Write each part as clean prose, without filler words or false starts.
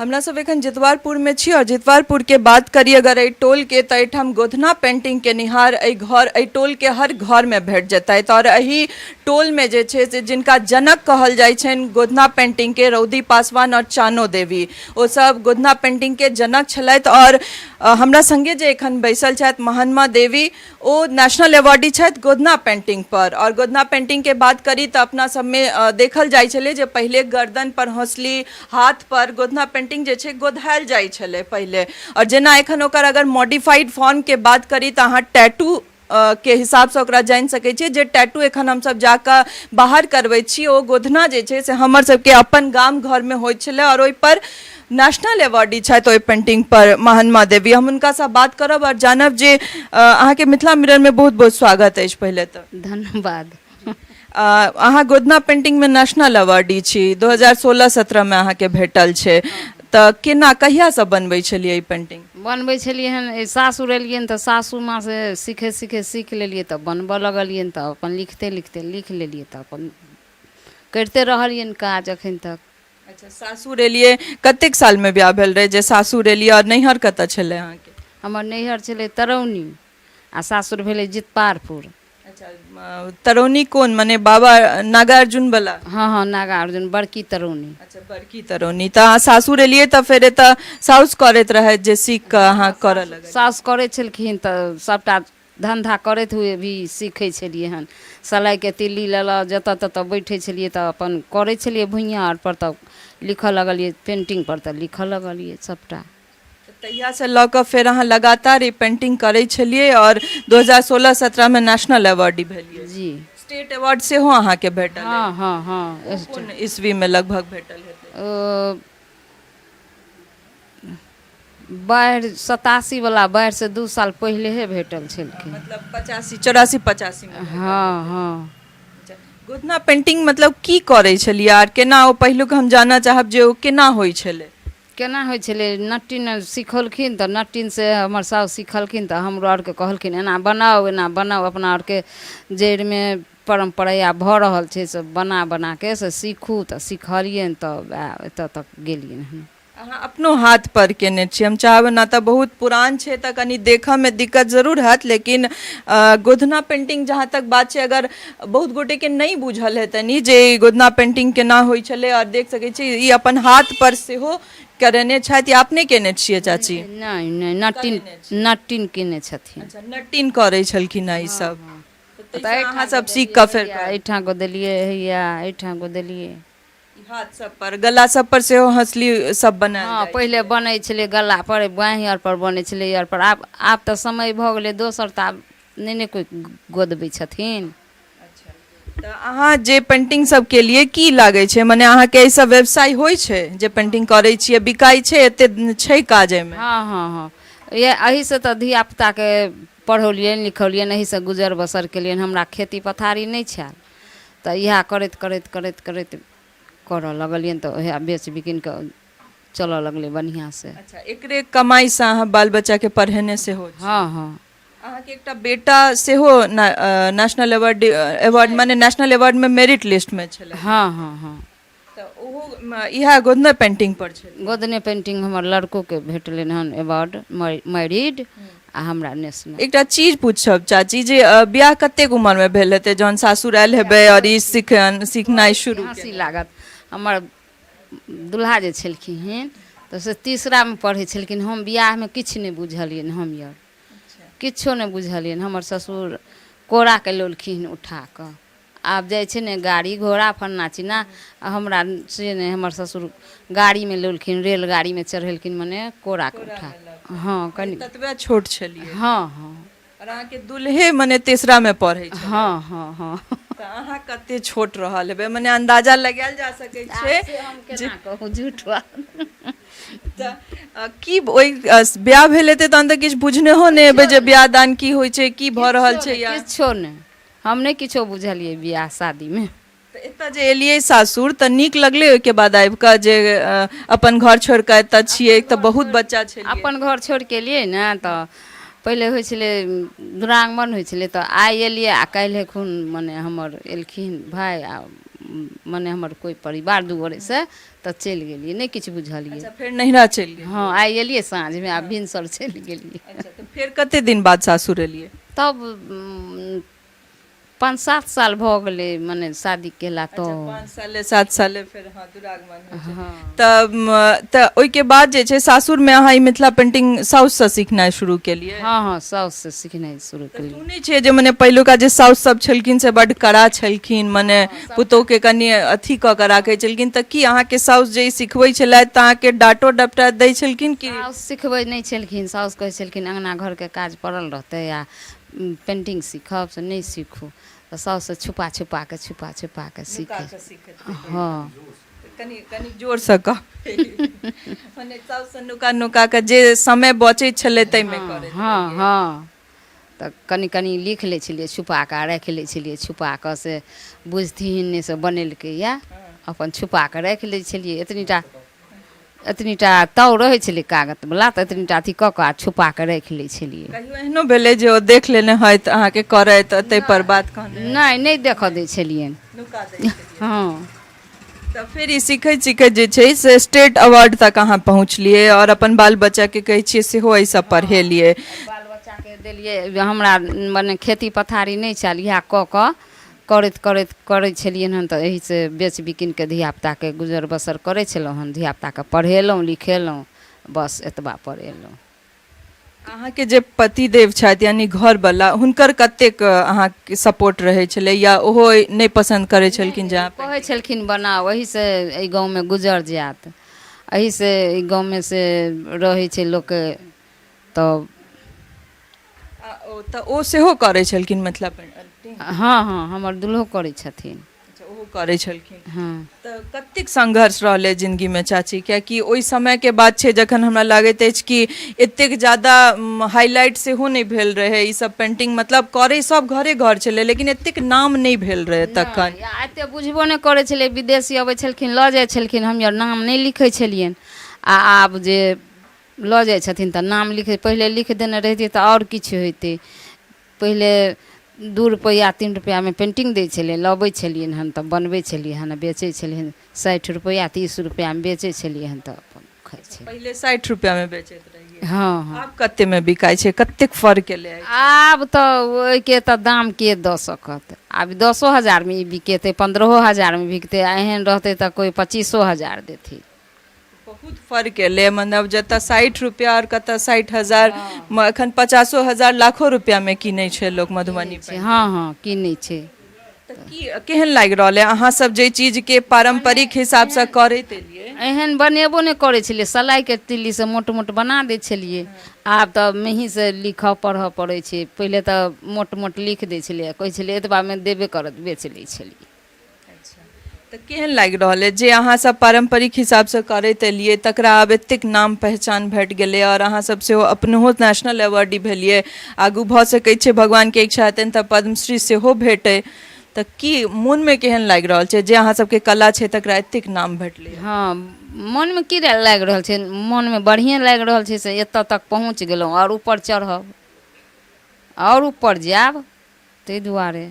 हमरा सब एखन जितवारपुरमे छी आओर जितवारपुरके बात करी अगर एहि टोलके तऽ एहिठाम गोधना पेंटिंग केनिहार एहि घर एहि टोलके हर घरमे भेट जेतथि आओर एहि टोलमे जे छै से जिनका जनक कहल जाइ छनि गोधना पेंटिंगके रौदी पासवान आओर चानो देवी, ओ सब गोधना पेंटिंगके जनक छलथि। आओर हमरा संगे जे एखन बैसल छथि महात्मा देवी, ओ नेशनल अवार्डी छथि गोधना पेंटिंग पर। आओर गोधना पेंटिंगके बात करी तऽ अपना सबमे देखल जाइ छलै जे पहिले गर्दन पर हौसली, हाथ पर गोधना पेंटिंग जे छै गोधायल जाइ छलै पहिले। आओर जेना एखन ओकर अगर मॉडिफाइड फॉर्मके बात करी तऽ अहाँ टैटू के हिसाबसँ ओकरा जानि सकै छियै, जे टैटू एखन हमसब जाकऽ बाहर करबै छी ओ गोधना जे छै से हमर सबके अपन गाम घरमे होइ छलै। आओर ओहिपर नेशनल अवार्डी छथि ओहि पेंटिंग पर महात्मा देवी। हम हुनकासँ बात करब आओर जानब जे अहाँके मिथिला मिररमे बहुत बहुत स्वागत अछि पहिले तऽ। धन्यवाद। अहाँ गोदना पेंटिंगमे नेशनल अवार्डी छी, 2016-17 मे अहाँके भेटल छै, तऽ केना कहियासँ बनबै छलियै ई पेंटिंग? बनबै छलियै हन, एहि सासुर एलियनि तऽ सासू माँसँ सीखैत सीखैत सीख लेलियै, तऽ बनबऽ लगलियनि, तऽ अपन लिखते लिखते लिख लेलियै, तऽ अपन करिते रहलियनि काज एखन तक। अच्छा, सासुर एलियै, कतेक सालमे बियाह भेल रहै जे सासुर एलियै आओर नैहर कतऽ छलै अहाँके? हमर नैहर छलै तरौनी आ सासुर भेलै जितपारपुर। अच्छा, तरौनी कोन, मने बाबा नागार्जुन वाला? हँ हँ, नागार्जुन, बड़की तरौनी। अच्छा, बड़की तरौनी। तऽ अहाँ सासुर एलियै तऽ फेर एतऽ साउस करैत रहथि जे सीख कऽ अहाँ करऽ लगलियै? साउस करै छलखिन तऽ सभटा धन्धा करैत हुए भी सीखै छलियै हन। सलाइके तिल्ली लेलक, जतऽ ततऽ बैठै छलियै तऽ अपन करै छलियै भुइआँ आरपर, तऽ लिखऽ लगलियै पेन्टिंगपर, तऽ लिखऽ लगलियै सभटा। तहियासँ लऽ कऽ फेर अहाँ लगातार ई पेन्टिंग करै छलियै आओर 2016-17 मे नेशनल अवार्डी भेलियै? जी। स्टेट अवार्ड सेहो अहाँके भेटल? हँ हँ हँ। कोन ईस्वीमे लगभग भेटल हेतै? ओ बाढ़ि 87 वला बाढ़िसँ 2 साल पहिलेहे भेटल छलखिन। मतलब 85, 84, 85 मे? हँ हँ। अच्छा, गोदना पेंटिंग मतलब की करै छलियै आर केना ओ, पहिलुक हम जानऽ चाहब जे ओ केना होइ छलै? केना होइ छलै? नटिन सिखौलखिन, तऽ नटिनसँ हमर साउस सिखलखिन, तऽ हमरो आरके कहलखिन एना बनाउ, एना बनाउ, अपना आरके जड़िमे परम्परा भऽ रहल छै, से बना बनाके से सीखू। तऽ सिखलियनि, तऽ वएह एतऽ तक गेलियनि हन। अहाँ अपनो हाथ पर केने छी। हम चाहब ने तऽ बहुत पुरान छै तऽ कनि देखऽमे दिक्कत जरूर हैत, लेकिन गोधना पेंटिंग जहाँ तक बात छै, अगर बहुत गोटेके नहि बुझल हेतनि जे ई गोधना पेंटिंग केना होइ छलै, आओर देख सकै छी ई अपन हाथ पर सेहो करेने छथि, या अपने केने छियै चाची? नहि नहि, नटिन, नटिन केने छथिन। अच्छा, नटिन करै छलखिन हेँ ई सब, तऽ अहाँ सब सीख कऽ फेर एहिठाम गोदलियै, हैया एहिठाम गोदलियै। हाथ सब पर, गला सब पर सेहो हँसली सब बनायल? हँ, पहिले बनै छलै गला पर, बाँहि आर पर बनै छलै आर पर। आब आब तऽ समय भऽ गेलै दोसर, तऽ आब नहि ने कोइ गोदबै छथिन। तऽ अहाँ जे पेंटिंग सब केलियै, की लागै छै, मने अहाँके एहिसँ व्यवसाय होइ छै? जे पेंटिंग करै छियै, बिकाइ छै? एते छै काज एहिमे? हँ हँ हँ, इएह एहिसँ तऽ धियापुताके पढ़ौलियनि लिखौलियनि, एहिसँ गुजर बसर केलियनि। हमरा खेती पथारी नहि छल, तऽ इएह करैत करैत करैत करैत करऽ लगलियनि, तऽ उएह बेच बिकिन कऽ चलऽ लगलै बढ़िआँसँ। अच्छा, एकरे कमाइसँ अहाँ बाल बच्चाके पढ़ेने सेहो छी? हँ हँ। अहाँके एकटा बेटा सेहो नेशनल अवार्ड अवार्ड माने नेशनल अवार्डमे मेरिट लिस्टमे छलै? हँ हँ हँ। तऽ ओहो इएह गोदना पेंटिंग पर छलै? गोदने पेंटिंग। हमर लड़कोके भेटलनि हन अवार्ड मैरिड आ हमरा नेशनल। एकटा चीज पूछब चाची जे बियाह कतेक उमरमे भेल हेतै जहन सासुर आयल हेबै आओर ई सीखनाइ शुरू? हँसी लागत, हमर दुल्हा जे छलखिन तऽ से तीसरामे पढ़ै छलखिन। हम बियाहमे किछु नहि बुझलियनि, हम आर किछो नहि बुझलियनि। हमर ससुर कोराके लौलखिन उठा कऽ। आब जाइ छै ने गाड़ी घोड़ा फन्ना चिन्ना, आ हमरा से नहि। हमर ससुर गाड़ीमे लौलखिन, रेलगाड़ीमे चढ़ेलखिन, मने कोराके उठा, हँ, कनि ततबे छोट छलियै? हँ हँ। आओर अहाँके दुल्हे मने तेसरामे पढ़ै छलै? हँ हँ हँ। तऽ अहाँ कते छोट रहल हेबै, मने अन्दाजा लगायल जा सकै छै। से हम केना कहू झूठ बात। तऽ की ओहि बियाह भेल हेतै तहन तऽ किछु बुझनेहो नहि हेबै जे बियाह दान की होइ छै, की भऽ रहल छै या? किछो नहि, हम नहि किछो बुझलियै बियाह शादीमे। तऽ एतऽ जे एलियै सासुर तऽ नीक लगलै ओहिके बाद आबि कऽ, जे अपन घर छोड़ि कऽ एतऽ छियै तऽ बहुत बच्चा छलियै? अपन घर छोड़ि कऽ एलियै ने तऽ पहिले होइ छलै दुरागमन होइ छलै तऽ आइ एलियै आ काल्हि खुन मने हमर एलखिन भाय आ मने हमर कोइ परिवार दू गोरेसँ तऽ चलि गेलियै नहि किछु बुझलियै। अच्छा, फेर नैहरा चलि गेलियै? हँ, आइ एलियै साँझमे आ भिनसर चलि गेलियै। अच्छा, तऽ फेर कते दिन बाद सासुर एलियै? तब 5-7 साल भऽ गेलै मने शादी केला तऽ। 5 साले 7 साले फेर, हँ, दुरागमन होइ छै। हँ। तऽ ओहिके बाद जे छै सासुरमे अहाँ ई मिथिला पेंटिंग साउससँ सिखनाइ शुरू केलियै? हँ, साउससँ सिखनाइ शुरू केलियै। सुनै छियै जे मने पहिलुका जे साउस सब छलखिन से बड्ड कड़ा छलखिन, मने पुतोहके कनि अथी कऽ कऽ राखै छलखिन, तऽ की अहाँके साउस जे ई सिखबै छलथि तऽ अहाँके डाँटो डपटा दै छलखिन कि? साउस सिखबै नहि छलखिन। साउस कहै छलखिन अङ्गना घरके काज पड़ल रहतै आ पेन्टिंग सीखब, से नहि सीखू। तऽ साउससँ छुपा छुपा कऽ छुपा छुपा कऽ सीखै। हँ। कनि कनि जोरसँ कह। मने साउससँ नुका नुका कऽ जे समय बचै छलै ताहिमे करै? हँ, तऽ कनि कनि लिख लै छलियै छुपा कऽ आ राखि लै छलियै छुपा कऽ, से बुझथिन नहि से बनेलकै यए। अपन छुपा कऽ राखि लै छलियै। एतनीटा एतनीटा ताव रहै छलै कागतवला, तऽ एतनीटा अथी कऽ कऽ आ छुपा कऽ राखि लै छलियै। कहियो एहनो भेलै जे ओ देख लेने होइत अहाँके करैत, ताहिपर बात कहने? नहि, नहि देखऽ दै छलियनि। नुका दै छलियै? हँ। तऽ फेर ई सीखैत सीखैत जे छै से स्टेट अवार्ड तक अहाँ पहुँचलियै आओर अपन बाल बच्चाके कहै छियै सेहो एहिसँ पढ़ेलियै? बाल बच्चाके देलियै। हमरा मने खेती पथारी नहि छल, इएह कऽ कऽ करैत करैत करै छलियनि हन। तऽ एहिसँ बेच बिकिन कऽ धियापुताके गुजर बसर करै छलहुँ हन। धियापुताके पढ़ेलहुँ लिखेलहुँ, बस एतबा पढ़ेलहुँ। अहाँके जे पतिदेव छथि यानि घरवला, हुनकर कतेक अहाँके सपोर्ट रहै छलै या ओहो नहि पसन्द करै छलखिन जे अहाँ? कहै छलखिन बनाउ, एहिसँ एहि गाँवमे गुजर जायत, एहिसँ एहि गाँवमे से रहै छै लोकके तऽ। ओ तऽ ओ सेहो करै छलखिन मिथिला पेंटिंग? हँ, हमर दुल्हो करै छथिन। अच्छा, ओहो करै छलखिन। हँ। तऽ कतेक संघर्ष रहलै जिन्दगीमे चाची? कियाकि ओहि समयके बात छै जखन हमरा लागैत अछि कि एतेक ज्यादा हाइलाइट सेहो नहि भेल रहै ईसभ पेंटिंग, मतलब करै सभ घरे घर छलै लेकिन एतेक नाम नहि भेल रहै तखन। आ एतेक बुझबो नहि करै छलै। विदेशी अबै छलखिन, लऽ जाइ छलखिन, हम आर नाम नहि लिखै छलियनि। आ आब जे लऽ जाइ छथिन तऽ नाम लिखै। पहिले लिख देने रहितियै तऽ आओर किछु होइतै। पहिले 2 रुपैआ 3 रुपैआमे पेन्टिंग दै छलै, लबै छलियनि हन तऽ बनबै छलियै हन, बेचै छलियै हन। 60 रुपैआ 30 रुपैआमे बेचै छलियै हन तऽ अपन खाइ छलियै। पहिले 60 रुपैआमे बेचैत रहियै? हँ। आब कतेकमे बिकाइ छै? कतेक फर्क एलै? आब तऽ ओहिके तऽ दाम के दऽ सकत? आब 10,000मे ई बिकेतै, 15,000मे बिकतै, आ एहन रहतै तऽ कोइ 25,000 देथिन। बहुत फर्क एलै, मतलब जतऽ 60 रुपैआ आओर कतऽ 60,000, एखन 50,000 लाखो रुपैआमे कीनै छै लोक मधुबनी छै। हँ, कीनै छै। तऽ की केहन लागि रहल अइ अहाँ सब जाहि चीजके पारम्परिक हिसाबसँ करैत एलियै? एहन बनेबो नहि करै छलियै, सलाइके तिल्लीसँ मोट मोट बना दै छलियै। आब तऽ मेहीसँ लिखऽ पढ़ऽ पड़ै छै। पहिले तऽ मोट मोट लिख दै छलियै, कहै छलियै एतबामे देबे करत, बेच लै छलियै। अच्छा, तऽ केहन लागि रहल अइ जे अहाँसभ पारम्परिक हिसाबसँ करैत एलियै तकरा आब एतेक नाम पहचान भेट गेलै आओर अहाँसभ सेहो अपनहो नेशनल अवार्डी भेलियै, आगू भऽ सकै छै भगवानके इच्छा हेतनि तऽ पद्मश्री सेहो भेटै, तऽ की मोनमे केहन लागि रहल छै जे अहाँसभके कला छै तकरा एतेक नाम भेटलै? हँ, मोनमे की लागि रहल छै? मोनमे बढ़िएँ लागि रहल छै से एतऽ तक पहुँच गेलहुँ, आओर ऊपर चढ़ब, आओर ऊपर जायब, ताहि दुआरे।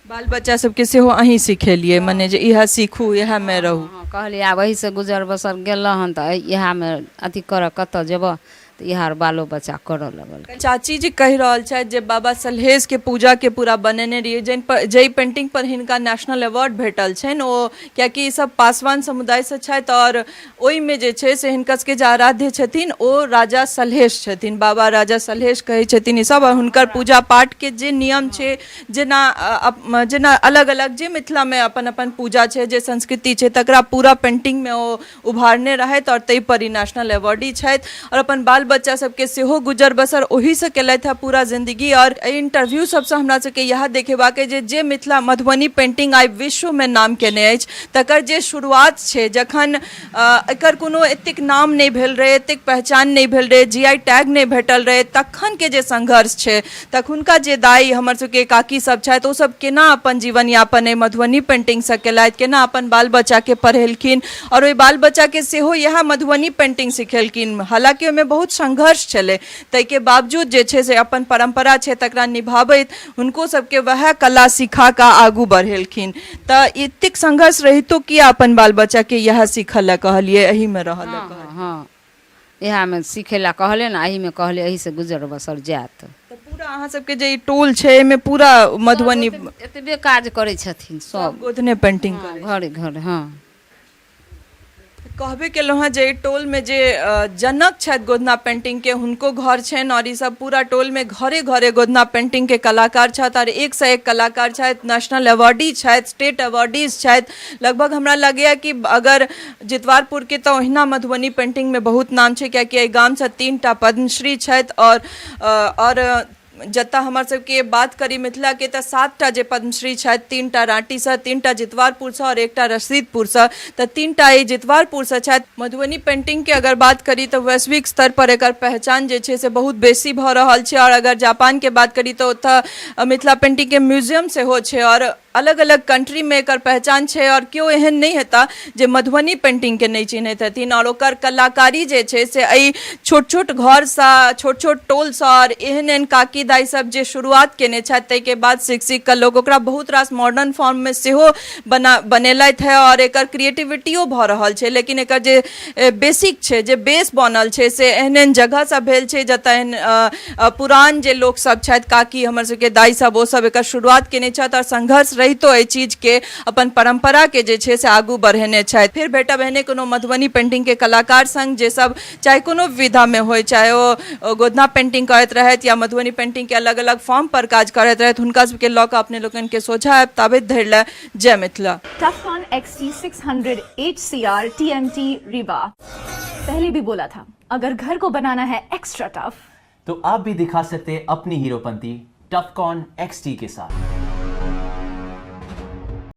बाल बच्चा सबके सेहो अहीं सिखेलियै, मने जे इएह सीखू, इएहमे रहू? हँ, कहलियै आब एहिसँ गुजर बसर गेलऽ हन तऽ इएहमे अथी करऽ, कतऽ जेबऽ? तऽ इएह आर बालो बच्चा करऽ लगल। चाची जी कहि रहल छथि जे बाबा सलहेशके पूजाके पूरा बनेने रहियै, जाहि पर जाहि पेंटिंग पर हिनका नेशनल अवार्ड भेटल छनि ओ, कियाकि ई सब पासवान समुदायसँ छथि आओर ओहिमे जे छै से हिनका सबके जे आराध्य छथिन ओ राजा सलहेश छथिन, बाबा राजा सलहेश कहै छथिन ईसब। आओर हुनकर पूजा पाठके जे नियम छै, जेना जेना अलग अलग जे मिथिलामे अपन अपन पूजा छै, जे संस्कृति छै, तकरा पूरा पेन्टिंगमे ओ उभारने रहथि आओर ताहिपर ई नेशनल अवार्डी छथि आओर अपन बाल बच्चा सबके सेहो गुजर बसर ओहीसँ केलथि हेँ पूरा जिन्दगी। आओर एहि इंटरव्यू सबसँ हमरा सबके इएह देखेबाक अइ जे जे मिथिला मधुबनी पेन्टिंग आइ विश्वमे नाम केने अछि तकर जे शुरुआत छै, जखन एकर कोनो एतेक नाम नहि भेल रहै, एतेक पहचान नहि भेल रहै, जी I tag नहि भेटल रहै, तखनके जे संघर्ष छै, तखुनका जे दाइ हमर सबके काकी सब छथि ओ सब केना अपन जीवन यापन एहि मधुबनी पेन्टिंगसँ केलथि, केना अपन बाल बच्चाके पढ़ेलखिन आओर ओहि बाल बच्चाके सेहो इएह मधुबनी पेन्टिंग सिखेलखिन, हालाँकि ओहिमे बहुत संघर्ष छलै, ताहिके बावजूद जे छै से अपन परम्परा छै तकरा निभाबैत हुनको सबके वएह कला सिखा कऽ आगू बढ़ेलखिन। तऽ एतेक संघर्ष रहितो किया अपन बाल बच्चाके इएह सीखऽ लए कहलियै, एहिमे रहऽ लए कहलियै? हँ, इएहमे सिखै लए कहलियै ने, एहिमे कहलियै, एहिसँ गुजर बसर जायत। तऽ पूरा अहाँ सबके जे ई टोल छै एहिमे पूरा मधुबनी एतबे काज करै छथिन सब, गोधने पेंटिंग करै घरे घर। हँ, कहबे केलहुँ हेँ जे एहि टोलमे जे जनक छथि गोधना पेंटिंगके हुनको घर छनि आओर ईसभ पूरा टोलमे घरे घरे गोधना पेंटिंगके कलाकार छथि आओर एकसँ एक कलाकार छथि, नेशनल अवार्डी छथि, स्टेट अवार्डीज छथि। लगभग हमरा लगैए कि अगर जितवारपुरके तऽ ओहिना मधुबनी पेंटिंगमे बहुत नाम छै, कियाकि एहि गामसँ 3टा पद्मश्री छथि आओर जतऽ हमर सबके बात करी मिथिलाके तऽ 7टा जे पद्मश्री छथि, 3टा राँटीसँ, 3टा जितवारपुरसँ आओर 1टा रसीदपुरसँ, तऽ 3टा एहि जितवारपुरसँ छथि। मधुबनी पेंटिंगके अगर बात करी तऽ वैश्विक स्तर पर एकर पहचान जे छै से बहुत बेसी भऽ रहल छै। आओर अगर जापानके बात करी तऽ ओतऽ मिथिला पेंटिंगके म्यूजियम सेहो छै आओर अलग अलग कंट्रीमे एकर पहचान छै आओर केओ एहन नहि हेता जे मधुबनी पेंटिंगके नहि चिन्हैत हेथिन। आओर ओकर कलाकारी जे छै से एहि छोट छोट घरसँ, छोट छोट टोलसँ आओर एहन एहन काकी दाइ सब जे शुरुआत केने छथि, ताहिके बाद सीख सीख कऽ लोक ओकरा बहुत रास मॉडर्न फॉर्ममे सेहो बनेलथि हे आओर एकर क्रिएटिविटियो भऽ रहल छै। लेकिन एकर जे बेसिक छै, जे बेस बनल छै, से एहन एहन जगह सब भेल छै जतऽ एहन पुरान जे लोक सब छथि, काकी हमर सबके दाइ सब, ओ सब एकर शुरुआत केने छथि आओर संघर्ष रहितो एहि चीजके अपन परम्पराके जे छै से आगू बढ़ेने छथि। फेर भेटब एहने कोनो मधुबनी पेंटिंगके कलाकार संग जे सब चाहे कोनो विधामे होइ, चाहे ओ गोधना पेंटिंग करैत रहथि या मधुबनी पेंटिंगके अलग अलग फॉर्म पर काज करैत रहथि, हुनका सबके लऽ कऽ अपने लोकनिके सोझा आयब। ताबत धरि लए जय Mithila. Tufcon XT600 HCR TMT Rewa। पहले भी बोला था, अगर घर को बनाना है एक्स्ट्रा टफ तो आप भी दिखा सकते हैं अपनी हीरोपंती टफकॉन XT के साथ।